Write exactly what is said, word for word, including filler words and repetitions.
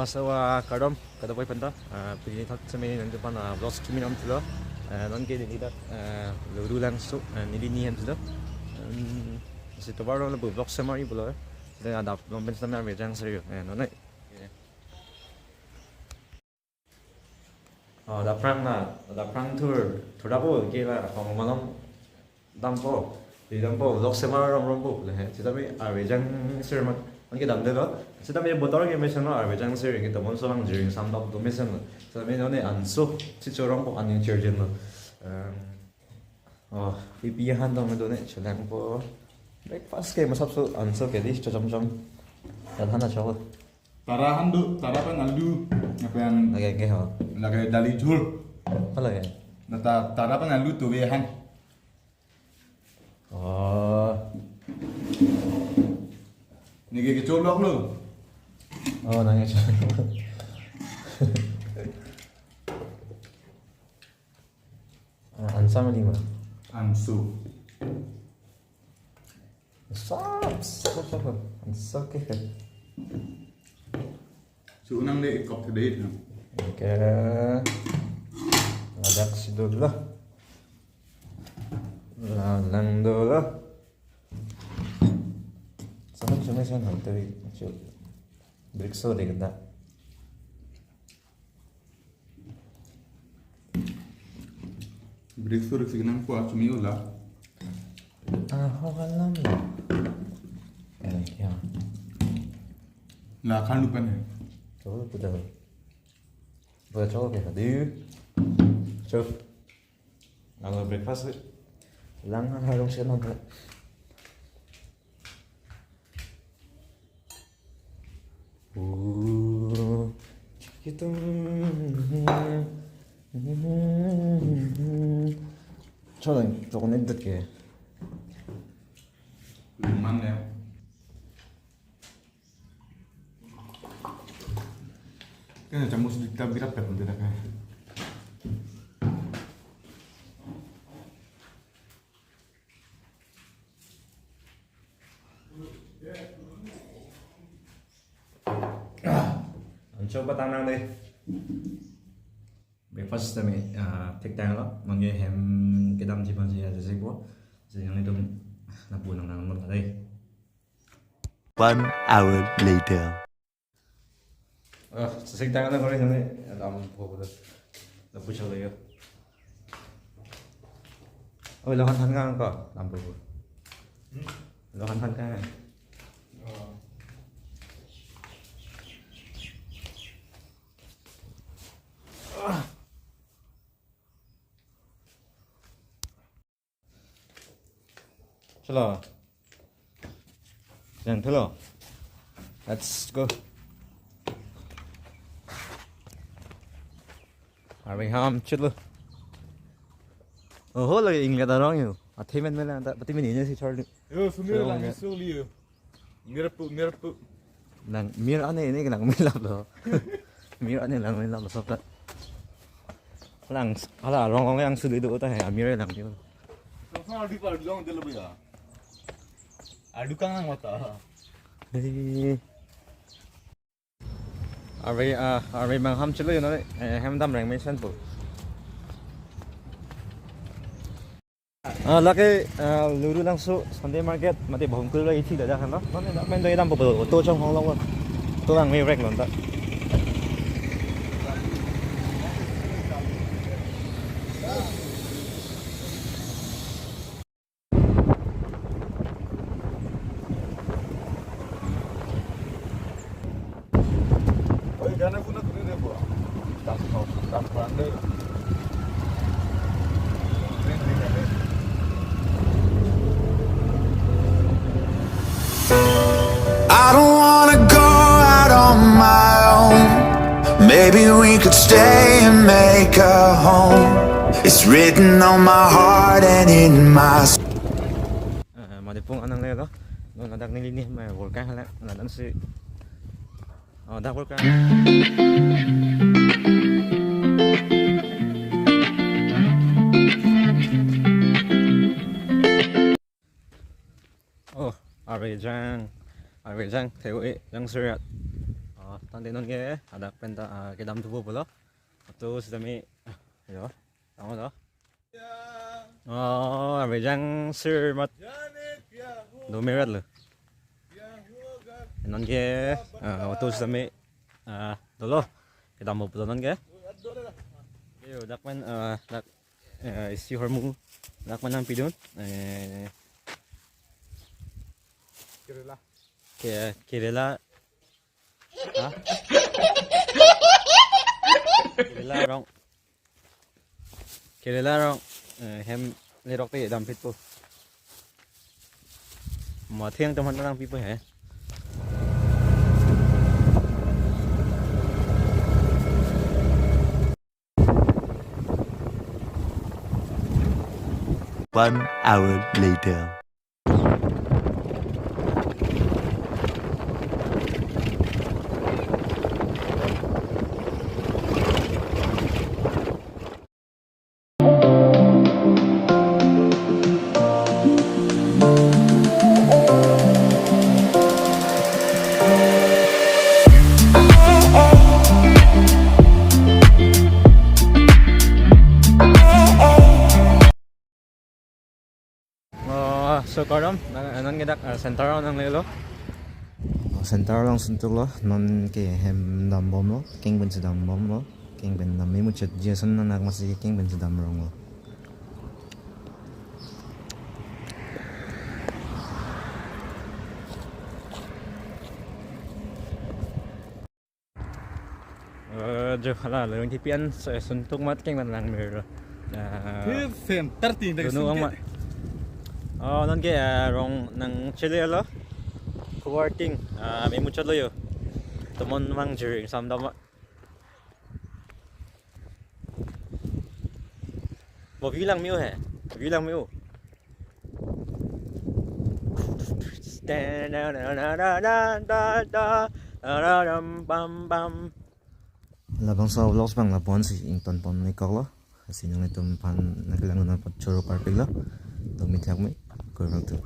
So, ah, kardom, kadokave aphanta, ah, pini thak seme nangtumphan, ah, vlogs kimi nam thulo, ah, non ke neli dak, ah, Lurulangso, ah, neli ni hem thulo. Um, si tovar lo bu vlog summary pulo, eh. Dan adap lom pen sitame arve jang seri, eh, non, eh. Oh, dak aphrang na, dak aphrang thur, thur dapo ke la, kong malom dampo, di dampo, vlog summary rom rompo, le he, sitame arve jang seri mat, anke damdelo, sitame botor ke mesen lo, arve jang seri ke tomon so lang jiring sam dok do mesen lo, sitame non ne anso, si chorong po aning cherjen lo. Em, oh, pipi han dong do ne, chelangpo, breakfast ke masap so anso ke di, chojom jom, dan hana chok. Tara han do, tara pen alu, lapen lake ke ho. Lake dali jhul. Apa lake? Nata tara pen alu tuwe han. Oh. Neke kecholok lo. Oh, nang kecholok. Ah, ansam lima. Ansu. Sap, sap, sap, sap. Anso ke. Su nang de kop de. Oke. Ladak si dolo. La nang dolo. Saman sumesen ham tadi. Cu. Breakfast de kita. Breakfast si nangpo, cumi ula. Ah, ho kalam la. Eh, ya. La kan lupa nih. Coba putar. Putar coba ke tadi. Cok. Kalau breakfast lang harung siya nonton. Oh, gitu. Coba, coba nih dek ya. Lumayan ya. Kaya chamus di tabirap ya, pun tidak kaya. Ancho patang nang deh. Breakfast tame, ah, thik tang lo. Mangge hem kedam jipan si aja sih po. Jadi nanglitum lapu nang nang mul deh. One hour later. Ah, sesek tangan na kore sene. Lampu ko. Lampu chalo yo. Oh, lo han han kang ko. Lampu ko. Hmm? Lo han han kang. Oh. Chalo. Jang thelo. Let's go. Arve ham chutlo. Oho, lagi inglet arong yo. Athe men men ta pati men ini si Charlie. Yo, sumir lang, suli yo. Mir pu, mir pu. Nang mir ane ini nang mir lap lo. Mir ane nang mir lap lo sop ta. Lang, hala rong rong yang suli do ta hai, amir lang yo. Sasa di pa long de lo ya. Adu kang ang mata. Eh. Arve, ah, arve mang ham chelo yo na, eh, hem dam reng mesen po. Ah, lake, ah, Lurulangso Sunday market, mate Bhomkul lake ithi dada kan lo. Mane da men do idam po, auto chonghong long lo. Auto lang me rek lon ta. I don't wanna go out on my own. Maybe we could stay and make a home. It's written on my heart and in my s- Eh, mane pung anang le lo. Non ladak neli ni mai volkan hala. Ladak si. Oh, dak volkan. Oh, arve jang. Arve jang, theo e, jang suriat. Oh, Tangte non ke hadak pen ta, ah, kedam thupo pulo. Ato sitame, ah, yo, tanglo. Oh, abejang sir mat do merat lo. Non ke, ah, ato sitame, ah, dolo. Kedam thupo non ke. Yo, dak pen, ah, dak, eh, isi hormu dak pen nangpidun. Eh, Kerala. Ke, Kerala. Ha? Kerala rong. Kerala rong. Eh, hem lerok te damphitpo. Mo theng teman nangpipo he. One hour later. Oh, so kardom, nang, nang gedak, ah, center along nanglelo. Oh, center along suntuklo, non ke hem dambomlo, keng pen si dambomlo, keng pen dam memuchot ji ason nang, nang masi keng pen si dam ronglo. Eh, jo hala, lorong tipian, so, suntuk mat keng pen langmelo. Ah, He center tin dak dunu suntuk. Ang ma. Oh, non ke, ah, rong nangchelelo. Kuwarting, ah, memuchotlo yo. Tomon mang jering sam dam ma. Mo bilang miu he. Bilang miu. Labangso vlogs abang lapu-an si ingtonpon ikoklo. Lasi nanglitum aphan nangkelangdun apot choro parpiklo. Dong mithak me. Kurang tu.